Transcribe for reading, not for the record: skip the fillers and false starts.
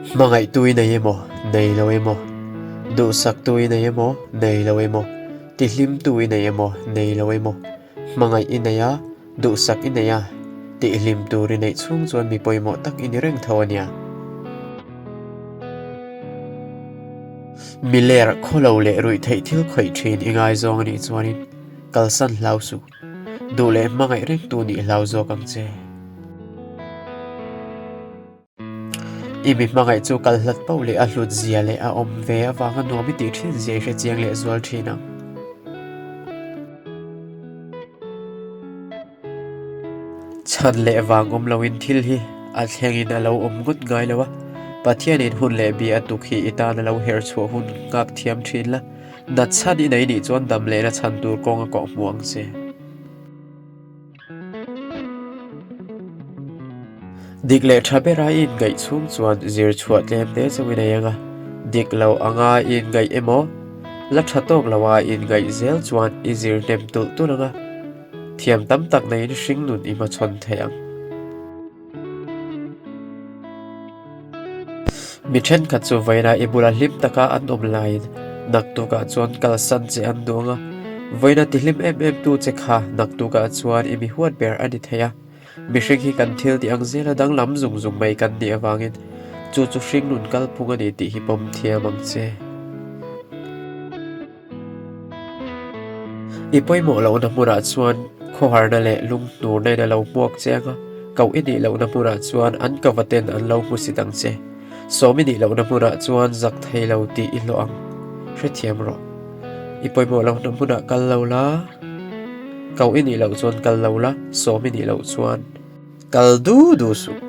Hmangaihtu i nei emaw, nei lo emaw, duhsaktu i nei emaw, nei lo emaw, tihlimtu i nei emaw, nei lo emaw, hmangaih i nei a, duhsak i nei a, tihlim tur i neih chhung chuan mi pawimawh tak i ni reng tho a nia. Mi ler khawlo leh ruih theih thil khawih thin i ngaizawng a nih chuanin kalsan hlau suh. Duh leh hmangaih rengtu nih hlau zawk ang che. I mi hmangaih chu kal hlat pauh leh a hlut zia leh a awm ve avanga nuam i tih thin zia i hre chiang leh zual thin ang. Chhan leh vang awm loin thil hi a thlengin a lo awm ngawt ngai lo a, Pathianin hun leh bia a tuk hi i tan a lo her chhuah hun nghak thiam thin la, nat chhan i nei nih chuan dam lehna chhan tur kawng a kawh hmu ang che. Dik leh tha bera i inngaih chhung chuan zir chhuah tlem te chauh i nei ang a, dik lo anga i inngaih emaw, la tha tawk loa i inngaih zel chuan i zir hnem tulh tulh ang a, thiam tam tak neiin hringnun i hmachhawn thei ang. Mi thenkhat chu vawiinah i bula hlim taka an awm laiin naktukah chuan kalsan che an duh ang a, vawiina tihlim em em tu che kha naktukah chuan i mi huat ber a ni thei a. Mihring hi kan thil tih ang zela danglam zung zung mai kan nih avangin chu chu hringnun kalphung a ni tih hi pawm thiam ang che. I pawimawh lohna hmunah chuan khawharna leh lunghnurna in a lo hmuak che ang a, koh i nih lohna hmunah chuan an kavaten an lo hmusit ang che. Sawm i nih lohna hmunah chuan zak thei lo tih i hlawh ang. Hrethiam rawh. I pawimawh lohna hmunah kal lo la, koh i nih loh chuan kal lo la, sawm i nih loh chuan kal du du suh.